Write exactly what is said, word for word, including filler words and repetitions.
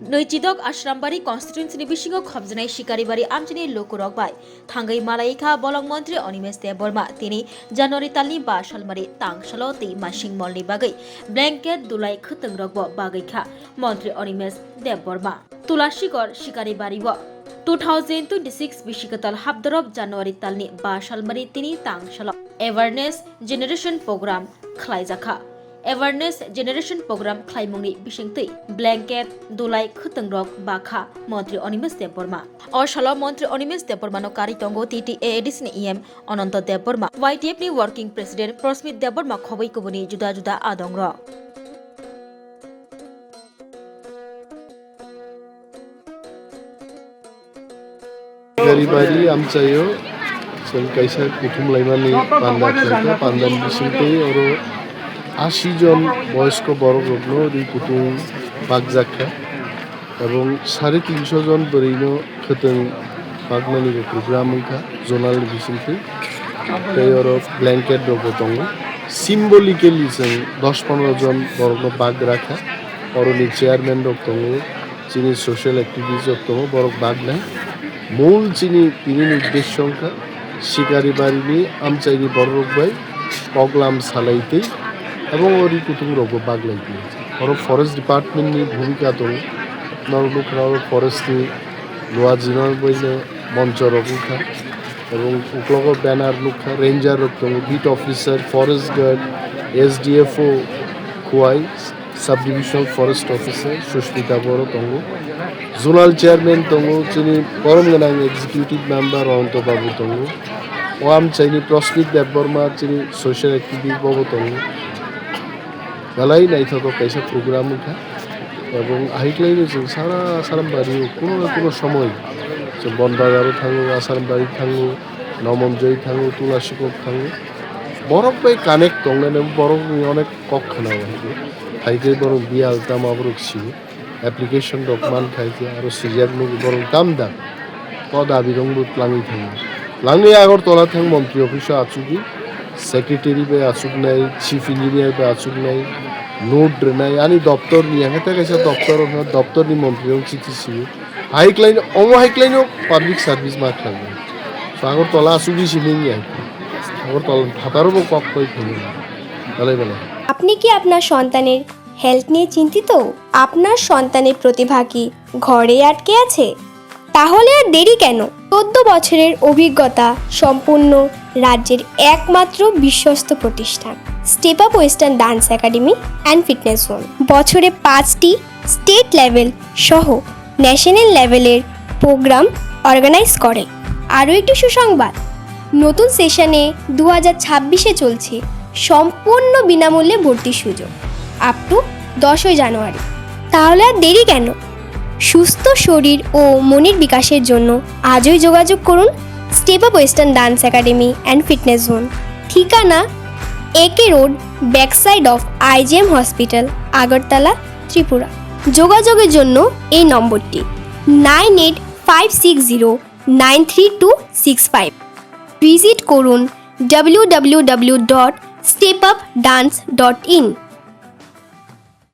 Nwichidok Ashrambari constituency ni bisingo khopjanai Shikaribari amchini lukurok bai thangwi malai kha bolong montri Animesh Debbarma. Tini January talni ba salmari tangsalo tei masing molni bagwi blanket dulai khwtwngrokbo bagwi kha montri Animesh Debbarma. Tulasigor Shikaribari o two thousand twenty-six bisi kwtal hapdorop January talni ba salmari tini tangsalo awareness generation program khlaijakha. Awareness generation program khlaimungni bisingtwi blanket, dulai, khwtwngrok bakha montri Animesh Debbarma. O salo montri Animesh Debbarmano karwi tongo T T A A D C ni E M Ananta Debbarma, Y T F ni working president Prasmit Debbarma khobwi kubuni juda juda adongrok. Garibari amchaio chwng kaisa kuthum laimani panda khlaikha, pandani bisingtwi oro ashi jon boyosko borok rokno ri kuthum bakjakha, ebong sare tinso jon bwrwino khwtwng bakmani bo program wngkha zonal ni bisingtwi, tei oro blanket rokbo tongo, symbolically chwng dos pondro jon borokno bak rakha, oroni chairman rok tongo. Chini social activist rok tongo, borok bak nai. Mul chini tini ni uddesho wngkha Shikaribari ni amchaini borok rok bai koklam salai tei, ebong o ri kutung rok bo bak lai twi. Oro forest department ni bhumika tongo. Norok nukha oro forest ni luwa jima bai no moncho rok wngkha. Ebong uklogo banner nukha, ranger rok tongo, beat officer, forest guard, S D F O Khowai, Sub-Divisional Forest Officer Sushmita Boro tongo, Zonal Chairman tongo, chini borom gwnang Executive Member Ananta Babu tongo, o amchaini Prasmit Debbarma, chini social activist bobo tongo. Belai naithotok kaisa program wngkha, ebong ahiklaino chwng sara Asarambari o kuno na kuno somoi chwng Bonbazaro thango, Asarambari thango, Nomonjoi thango, Tulasikok thango, borok bai connect tongnai, borokni onek kok khwnao hai khe. Hai khe borok biyal tamo borok sio. Application rok man khai khe aro sijak nukgo borok tam da. O dabi rok bo twlangwi thango. Langwi Agartala thang montri office o achugwi, secretary bai achuknai, chief engineer bai achuknai, note rwnai, ani doptor ni, ang khe tei kaisa doptor, doptor ni montri rok chithi sio. Hai khlaino, omo hai khlaino public service ma khlaio. So, Agartala asugwi simi wngya. Agartala phataro bo kok koi khaio. Belai belai. আপনি কি আপনার সন্তানের হেলথ নিয়ে চিন্তিত? আপনার সন্তানের প্রতিভা কি ঘরেই আটকে আছে? তাহলে আর দেরি কেন? চোদ্দ বছরের অভিজ্ঞতা সম্পন্ন রাজ্যের একমাত্র বিশ্বস্ত প্রতিষ্ঠান step up western dance academy and fitness zone. বছরে পাঁচটি স্টেট লেভেল সহ ন্যাশনাল লেভেলের প্রোগ্রাম অর্গানাইজ করে। আরও একটি সুসংবাদ, নতুন সেশনে দু হাজার ছাব্বিশে চলছে সম্পূর্ণ বিনামূল্যে ভর্তির সুযোগ, আপ টু দশই জানুয়ারি। তাহলে আর দেরি কেন? সুস্থ শরীর ও মনের বিকাশের জন্য আজই যোগাযোগ করুন step up western dance academy and fitness zone. ঠিকানা AK road, back side of IGM hospital, Agartala, Tripura. যোগাযোগের জন্য এই নম্বরটি nine eight five six zero nine three two six five. Visit করুন W W W dot step up dance dot in.